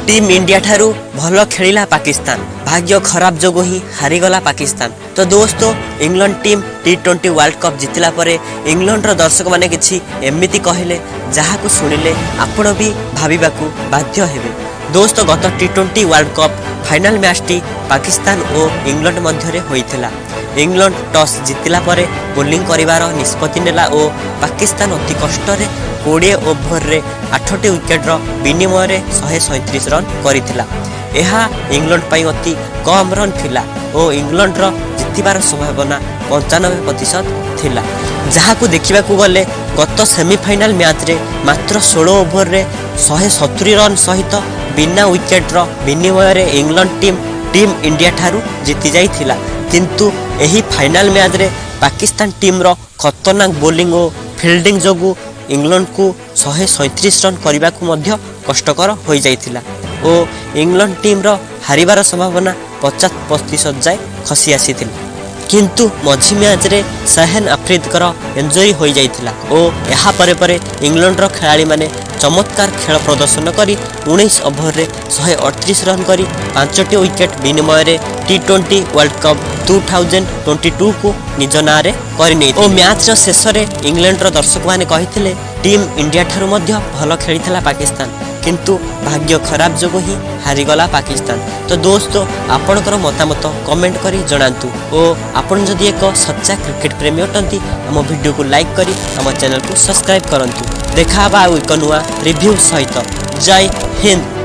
Team India ଠାରୁ ଭଲ ଖେଳିଲା ପାକିସ୍ତାନ, ଭାଗ୍ୟ ଖରାପ ଯୋଗୁଁ ହିଁ ହାରିଗଲା ପାକିସ୍ତାନ। ତ ଦୋସ୍ତ, ଇଂଲଣ୍ଡ ଟିମ୍ ଟି20 ୱାର୍ଲଡ କପ୍ ଜିତିଲା ପରେ ଇଂଲଣ୍ଡର ଦର୍ଶକମାନେ କିଛି ଏମିତି କହିଲେ, ଯାହାକୁ ଶୁଣିଲେ ଆପଣ ବି ଭାବିବାକୁ ବାଧ୍ୟ ହେବେ। ଦୋସ୍ତ, ଗତ ଟି20 ୱାର୍ଲଡ କପ୍ ଫାଇନାଲ ମ୍ୟାଚ୍ଟି ପାକିସ୍ତାନ ଓ ଇଂଲଣ୍ଡ ମଧ୍ୟରେ ହୋଇଥିଲା। ଇଂଲଣ୍ଡ ଟସ୍ ଜିତିଲା ପରେ ବୋଲିଂ କରିବାର ନିଷ୍ପତ୍ତି ନେଲା ଓ ପାକିସ୍ତାନ ଅତି କଷ୍ଟରେ 20 ଓଭରରେ 8ଟି ୱିକେଟର ବିନିମୟରେ 137 ରନ୍ କରିଥିଲା। ଏହା ଇଂଲଣ୍ଡ ପାଇଁ ଅତି କମ୍ ରନ୍ ଥିଲା ଓ ଇଂଲଣ୍ଡର ଜିତିବାର ସମ୍ଭାବନା 95% ଥିଲା। ଯାହାକୁ ଦେଖିବାକୁ ଗଲେ ଗତ ସେମିଫାଇନାଲ ମ୍ୟାଚ୍ରେ ମାତ୍ର 16 ଓଭରରେ 170 ରନ୍ ସହିତ ବିନା ୱିକେଟର ବିନିମୟରେ ଇଂଲଣ୍ଡ ଟିମ୍ ଟିମ୍ ଇଣ୍ଡିଆ ଠାରୁ ଜିତି ଯାଇଥିଲା। କିନ୍ତୁ ଏହି ଫାଇନାଲ ମ୍ୟାଚ୍ରେ ପାକିସ୍ତାନ ଟିମ୍ର ଖତରନାକ ବୋଲିଂ ଓ ଫିଲ୍ଡିଂ ଯୋଗୁଁ ଇଂଲଣ୍ଡକୁ 137 ରନ୍ କରିବାକୁ ମଧ୍ୟ କଷ୍ଟକର ହୋଇଯାଇଥିଲା ଓ ଇଂଲଣ୍ଡ ଟିମ୍ର ହାରିବାର ସମ୍ଭାବନା 50% ଯାଏ ଖସି ଆସିଥିଲା। କିନ୍ତୁ ମଝି ମ୍ୟାଚ୍ରେ ଶାହେନ ଆଫ୍ରିଦିଙ୍କର ଇଞ୍ଜୁରି ହୋଇଯାଇଥିଲା ଓ ଏହା ପରେ ପରେ ଇଂଲଣ୍ଡର ଖେଳାଳିମାନେ ଚମତ୍କାର ଖେଳ ପ୍ରଦର୍ଶନ କରି 19 ଓଭରରେ 138 ରନ୍ କରି 5ଟି ୱିକେଟ୍ ବିନିମୟରେ ଟି20 ୱାର୍ଲଡ କପ୍ 2022କୁ ନିଜ ନାଁରେ କରିନେଇ ଓ ମ୍ୟାଚ୍ର ଶେଷରେ ଇଂଲଣ୍ଡର ଦର୍ଶକମାନେ କହିଥିଲେ, ଟିମ୍ ଇଣ୍ଡିଆ ଠାରୁ ମଧ୍ୟ ଭଲ ଖେଳିଥିଲା ପାକିସ୍ତାନ, କିନ୍ତୁ ଭାଗ୍ୟ ଖରାପ ଯୋଗୁଁ ହିଁ ହାରିଗଲା ପାକିସ୍ତାନ। ତ ଦୋସ୍ତ, ଆପଣଙ୍କର ମତାମତ କମେଣ୍ଟ କରି ଜଣାନ୍ତୁ ଓ ଆପଣ ଯଦି ଏକ ସଚ୍ଚା କ୍ରିକେଟ ପ୍ରେମୀ ଅଟନ୍ତି, ଆମ ଭିଡ଼ିଓକୁ ଲାଇକ୍ କରି ଆମ ଚ୍ୟାନେଲକୁ ସବସ୍କ୍ରାଇବ୍ କରନ୍ତୁ। ଦେଖା ହେବା ଆଉ ଏକ ନୂଆ ରିଭ୍ୟୁ ସହିତ। ଜୟ ହିନ୍ଦ।